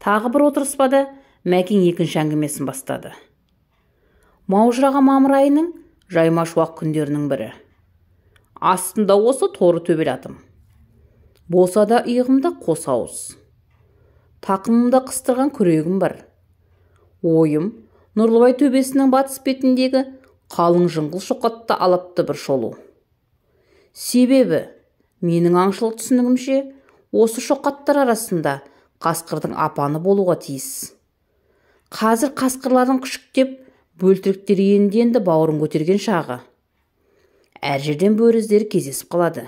Тағы бір отырыспада Мәкең екінші әңгімесін бастады. Маужыраған мамыр айының жайма шуақ күндерінің бірі. Астында осы торы төбел атым. Болса да иығымда қос ауыз. Тақымымда қыстырған күрегім бар. Ойым Нұрлыбай төбесінің батыс бетіндегі қалың жыңғыл шоқатты алапты бір шолу. Себебі менің аңшылық түсінігімше, осы шоқаттар арасында қасқырдың апаны болуға тиіс. Қазір қасқырлардың күшіктеп, бөлтіріктер енді-енді бауырын көтерген шағы. Әр жерден бөрі іздері кездесіп қалады.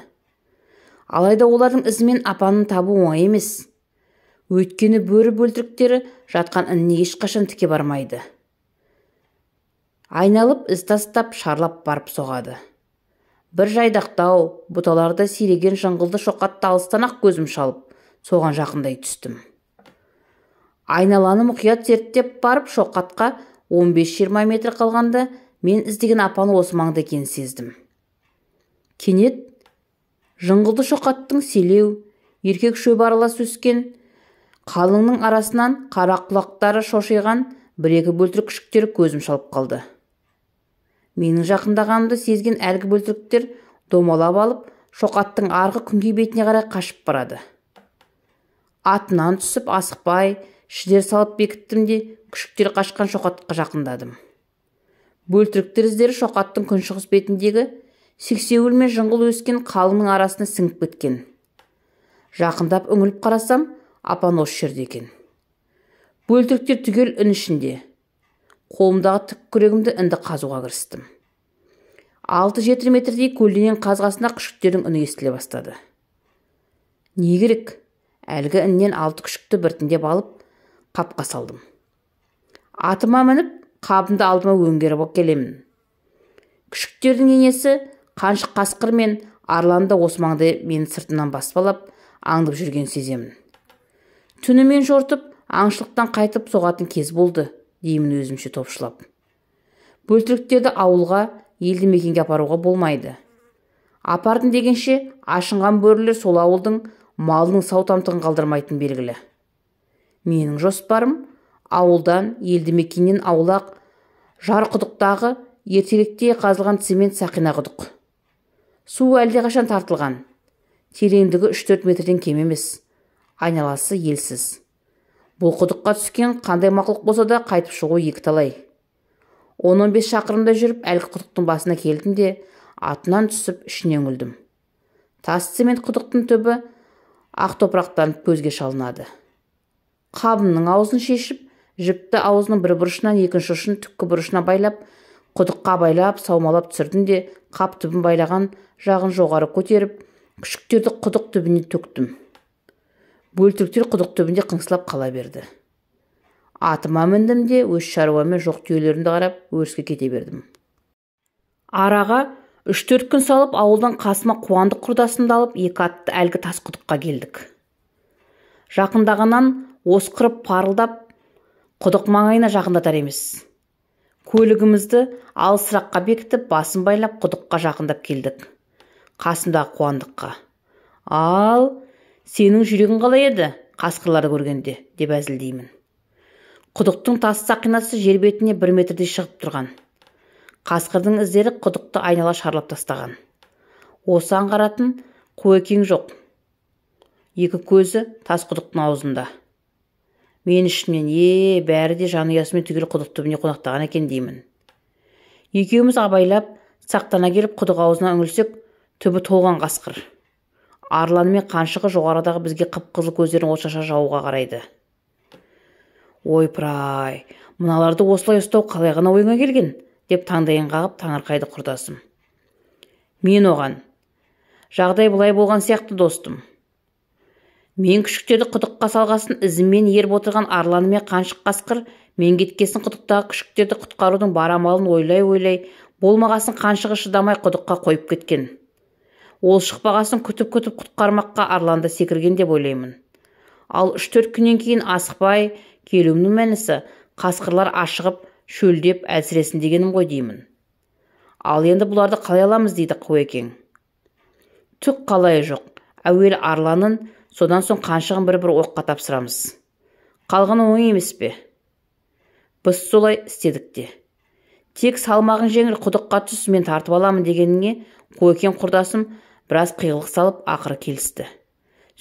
Алайда олардың ізімен апанын табу оңай емес. Өйткені бөрі бөлтіріктері жатқан ініне ешқашан тіке бармайды. Айналып із тастап, шарлап барып соғады. Бір жайдақтау, бұталарда сиреген жыңғылды шоқатты алыстан-ақ көзім шалып, соған жақындай түстім. Айналаны мұқият зерттеп барып, шоқатқа 15-20 метр қалғанда мен іздеген апан осы маңда екенін сездім. Кенет жыңғылды шоқаттың селеу, еркек шөбі аралас өскен қалыңның арасынан қара құлақтары шошиған бір-екі бөлтірік күшіктері көзім шалып қалды. Менің жақындағанымды сезген әлгі бөлтіріктер домалап алып, шоқаттың арғы күнгей бетіне қарай қашып барады. Атынан түсіп, асықпай, шідер салып бекіттім де, күшіктер қашқан шоқатқа жақындадым. Бөлтіріктер іздері шоқаттың күншығыс бетіндегі сексеуіл мен жыңғыл өскен қалыңның арасына сіңіп кеткен. Жақындап үңіліп қарасам, апан осы жерде екен. Бөлтіріктер түгел үн ішінде. Қолымдағы тік күрегімді інді қазуға кірістім. 6-7 метрдей көлденең қазғасына күшіктердің үні естіле бастады. Не керек? Әлгі іннен 6 күшікті біртіндеп алып, қапқа салдым. Атыма мініп, қабымды алдыма өңгеріп келемін. Күшіктердің енесі қаншық қасқыр мен арланды осы маңда мені сыртынан баспалап, аңдып жүрген сеземін. Түнімен жортып, аңшылықтан қайтып соғатын кез болды, деймін өзімше топшылап. Бөлтіріктерді ауылға, елді мекенге апаруға болмайды. Апардым дегенше, ашынған бөрілер сол ауылдың малының сау тамтығын қалдырмайтын белгілі. Менің жоспарым ауылдан, елді мекеннен аулақ, жар құдықтағы ертеректе қазылған цемент сақина құдық. Су әлдеқашан тартылған. Тереңдігі 3-4 метрден кем емес. Айналасы елсіз. Бұл құдыққа түскен қандай мақұлық болса да қайтып шығу екі талай. 10-15 шақырымда жүріп, әлгі құдықтың басына келдім де, атынан түсіп, ішіне үңілдім. Тас цемент құдықтың түбі ақ топырақтан көзге шалынады. Қабымның аузын шешіп, жіпті аузының бір бұрышынан екінші ұшын түпкі бұрышына байлап, құдыққа байлап, саумалап түсірдім де, қап түбін байлаған жағын жоғары көтеріп, күшіктерді құдық түбіне төктім. Бөлтіріктер құдық түбінде қыңсылап қала берді. Атыма міндім де, өз шаруамен жоқ түйелерімді қарап, өріске кете бердім. Араға 3-4 күн салып, ауылдан қасыма Қуандық құрдасымды алып, екі атты әлгі тас құдыққа келдік. Жақындағаннан осқырып парылдап, құдық маңайына жақындатар емес. Көлігімізді алысыраққа бекітіп, басын байлап, құдыққа жақындап келдік. Қасымдағы Қуандыққа: «Ал, сенің жүрегің қалай еді, қасқырларды көргенде?» деп әзілдеймін. Құдықтың тас сақинасы жер бетіне 1 метрдей шығып тұрған. Қасқырдың іздері құдықты айнала шарлап тастаған. Осы аңғаратын Қуекең жоқ. Екі көзі тас құдықтың аузында. Мен ішімнен, бәрі де жанұясымен түгел құдық түбіне қонақтаған екен деймін. Екеуміз абайлап, сақтана келіп құдық аузына үңілсек, түбі толған қасқыр. Арланы мен қаншығы жоғарыдағы бізге қып-қызыл көздерін отшаша жауға қарайды. Ойпырай, мыналарды осылай ұстау қалай ғана ойыңа келген, деп таңдайын қағып таңырқайды құрдасым. Мен оған: жағдай былай болған сияқты, достым. Мен күшіктерді құдыққа салғасын ізіммен еріп отырған арланы мен қаншық қасқыр мен кеткесін құдықтағы күшіктерді құтқарудың бар амалын ойлай-ойлай, болмағасын қаншығы шыдамай құдыққа қойып кеткен. Ол шықпағасын күтіп-күтіп құтқармаққа арланды секірген деп ойлаймын. Ал 3-4 күннен кейін асықпай келуімнің мәнісі қасқырлар ашығып, шөлдеп әлсіресін дегенім ғой деймін. Ал енді бұларды қалай аламыз, дейді Қуекең. Түк қалайы жоқ. Әуелі арланын, содан соң қаншығын бір-бір оққа тапсырамыз. Қалғаны оңай емес пе? Біз солай істедік те. Тек салмағың жеңіл, құдыққа түс, мен тартып аламын дегеніне Қойкен құрдасым біраз қиғылық салып, ақыры келісті.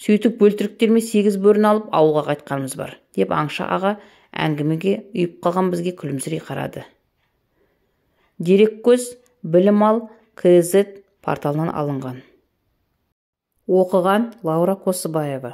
Сөйтіп бөлтіріктермен 8 бөріні алып ауылға қайтқанымыз бар, деп аңшы аға әңгімеге ұйып қалған бізге күлімсірей қарады. Дереккөз білім ал KZ порталынан алынған. Оқыған Лаура Косыбаева.